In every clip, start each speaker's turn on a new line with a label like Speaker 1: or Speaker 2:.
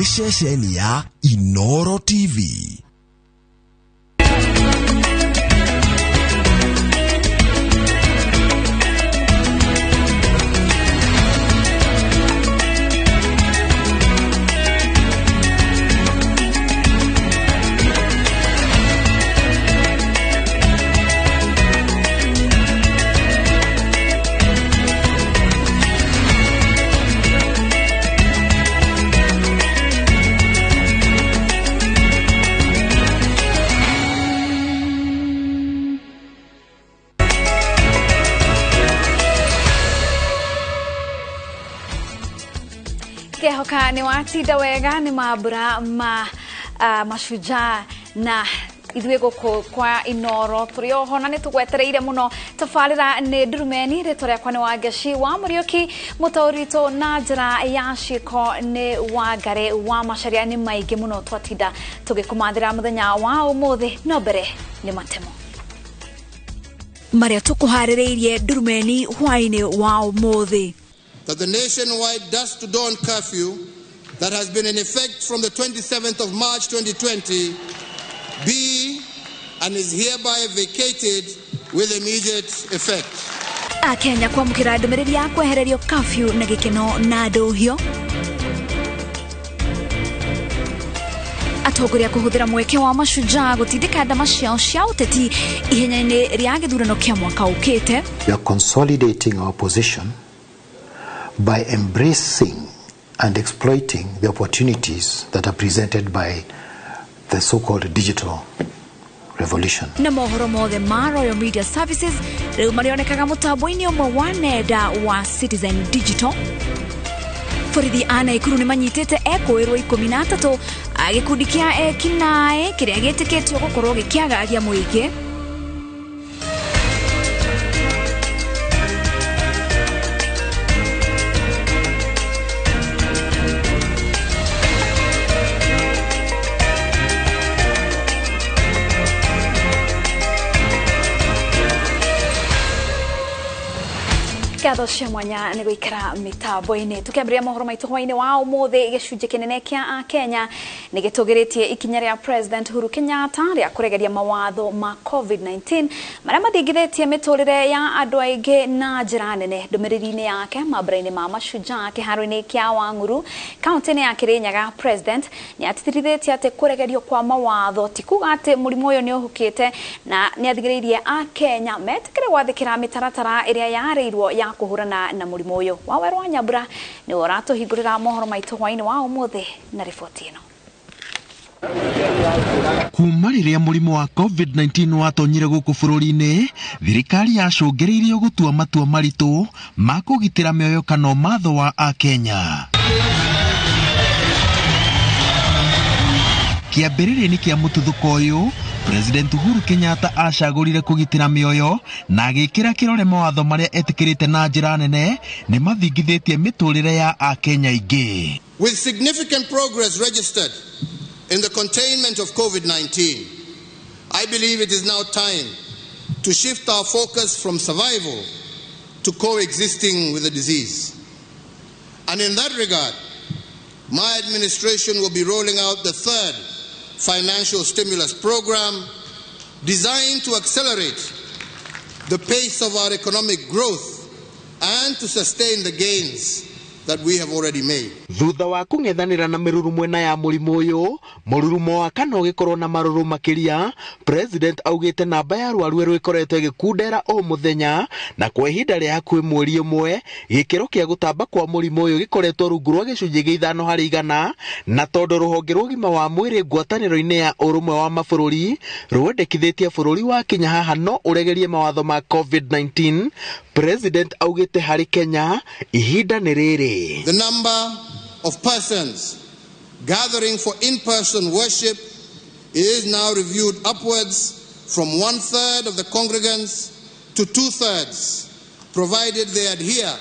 Speaker 1: Nĩ ceceni ya Inoro TV.
Speaker 2: Ngehoka nĩ watinda wega nĩ mambura ma mashujaa na ithuĩ gũkũ kwa Inoro tũrĩ oho na nĩ tũgwetereire mũno. Tabarĩra nĩ Ndurumeni, rĩtwa rĩakwa nĩ Wangeci wa Mũriũki, mũtaũri witũ na njĩra ya ciĩko nĩ Wangari wa Macharia. Nĩ maingĩ mũno twatinda tũgĩkũmathĩra mũthenya wa ũmũthĩ, no mbere nĩ matemo marĩa tũkũharĩrĩirie Ndurumeni hwaĩ-inĩ wa ũmũthĩ.
Speaker 3: That the nationwide dusk to dawn curfew that has been in effect from the 27th of March 2020 be and is hereby vacated with immediate effect.
Speaker 2: Akenya kwamũkĩra ndũmĩrĩri ya kwehererio curfew na gĩkeno na ndũhio. Atongoria kũhũthĩra mweke wa mashujaa gũtindĩka ndama ciao cia ũteti ihenya-inĩ rĩa gĩthurano kĩa mwaka ũkĩte.
Speaker 4: We are consolidating our position by embracing and exploiting the opportunities that are presented by the so-called digital revolution.
Speaker 2: Na mohoro mothe ma Royal Media Services rĩu marĩonekaga mũtambo-inĩ ũmwe wa nenda wa Citizen Digital. Borithi a Naikuru nĩ manyitĩte ekũĩrwo 13 a gĩkundi kĩa ekinaĩ kĩrĩa gĩtĩkĩtio gũkorwo gĩkĩagagia mũingĩ. Ngatho cia mwanya nĩ gũikara mĩtambo-inĩ. Tũkĩambĩrĩria mohoro maitũ hwaĩ-inĩ wa ũmũthĩ, gĩcunjĩ kĩnene kĩa Akenya nĩ gĩtũgĩrĩtie ikinya rĩa President Uhuru Kenyatta rĩa kũregeria mawatho ma COVID-19 marĩa mathingithĩtie mĩtũrĩre ya andũ aingĩ na njĩra nene. Ndũmĩrĩri-inĩ yake mambura-inĩ ma mashujaa kĩharo-inĩ kĩa Wang'uru kaunti-inĩ ya Kĩrĩnyaga, President nĩ atĩtĩrithĩtie atĩ kũregerio kwa mawatho ti kuga atĩ mũrimũ ũyũ nĩ ũhukĩte, na nĩ athigĩrĩirie Akenya metĩkĩre gwathĩkĩra mĩtaratara ĩrĩa yarĩirwo ya kũhũrana na mũrimũ ũyũ. Wawerũ wa Nyambura nĩwe ũratũhingũrĩra mohoro maitũ hwaĩ-inĩ wa ũmũthĩ na riboti ĩno.
Speaker 5: Kuma rĩrĩa mũrimũ wa COVID-19 watonyire gũkũ bũrũri-inĩ, thirikari yacũngĩrĩirio gũtua matua maritũ ma kũgitĩra mĩoyo kana ũmatho wa Akenya. Kĩambĩrĩria-inĩ kĩa mũtuthũko ũyũ, President Uhuru Kenyatta acagũrire kũgitĩra mĩoyo na agĩkĩra kĩrore mawatho marĩa etĩkĩrĩte na njĩra nene nĩ mathingithĩtie mĩtũrĩre ya Akenya aingĩ.
Speaker 3: With significant progress registered in the containment of COVID-19, I believe it is now time to shift our focus from survival to coexisting with the disease. And in that regard, my administration will be rolling out the third financial stimulus program designed to accelerate the pace of our economic growth and to sustain the gains that we have already made.
Speaker 5: Thutha wa kũng'ethanĩra na mĩrurumo ĩna ya mũrimũ ũyũ, mũrurumo wa kana ũgĩkorwo na marũrũ makĩria, President augĩte namba ya arwaru erũ ĩkoretwo ĩgĩkundera o mũthenya, na kwa ihinda rĩa hakuhĩ mweri ũmwe, gĩkĩro kĩa gũtamba kwa mũrimũ ũyũ gĩkoretwo rungu rwa gĩcunjĩ gĩa 5 harĩ igana, na tondũ rũhonge rwa ũgima wa mwĩrĩ ngwatanĩro-inĩ ya ũrũmwe wa mabũrũri rwendekithĩtie bũrũri wa Kenya haha no ũregerie mawatho ma COVID-19, President augĩte harĩ Kenya ihinda nĩ rĩrĩ.
Speaker 3: The number of persons gathering for in-person worship is now reviewed upwards from 1/3 of the congregants to 2/3, provided they adhere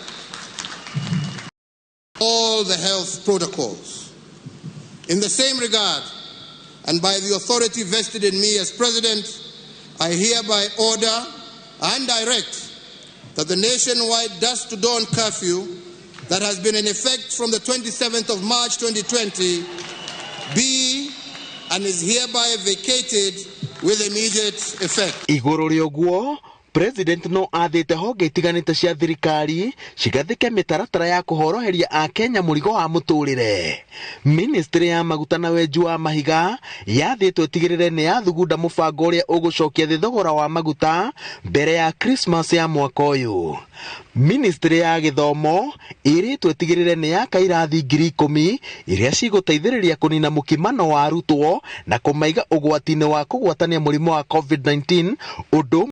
Speaker 3: all the health protocols. In the same regard, and by the authority vested in me as president, I hereby order and direct that the nationwide dusk to dawn curfew that has been in effect from the 27th of March 2020 be and is hereby vacated with immediate effect.
Speaker 5: Igũrũ rĩa ũguo, President no athĩte honge itiganĩte cia thirikari cigathĩke mĩtaratara ya kũhoroheria akenya mũrigo wa mũtũrĩre. Ministry ya maguta na wenji wa mahiga yathĩtwo ĩtigĩrĩre nĩ yathugunda mũbango ũrĩa ũgũcokia thĩ thogora wa maguta mbere ya Christmas ya mwaka ũyũ. Ministry ya gĩthomo ĩrĩtwo ĩtigĩrĩre nĩ yaka irathi 10,000 iria cigũteithĩrĩria kũnina mũkimano wa arutwo na kũmaiga ũgwati-inĩ wa kũgwatania mũrimũ wa COVID-19 ũndũ.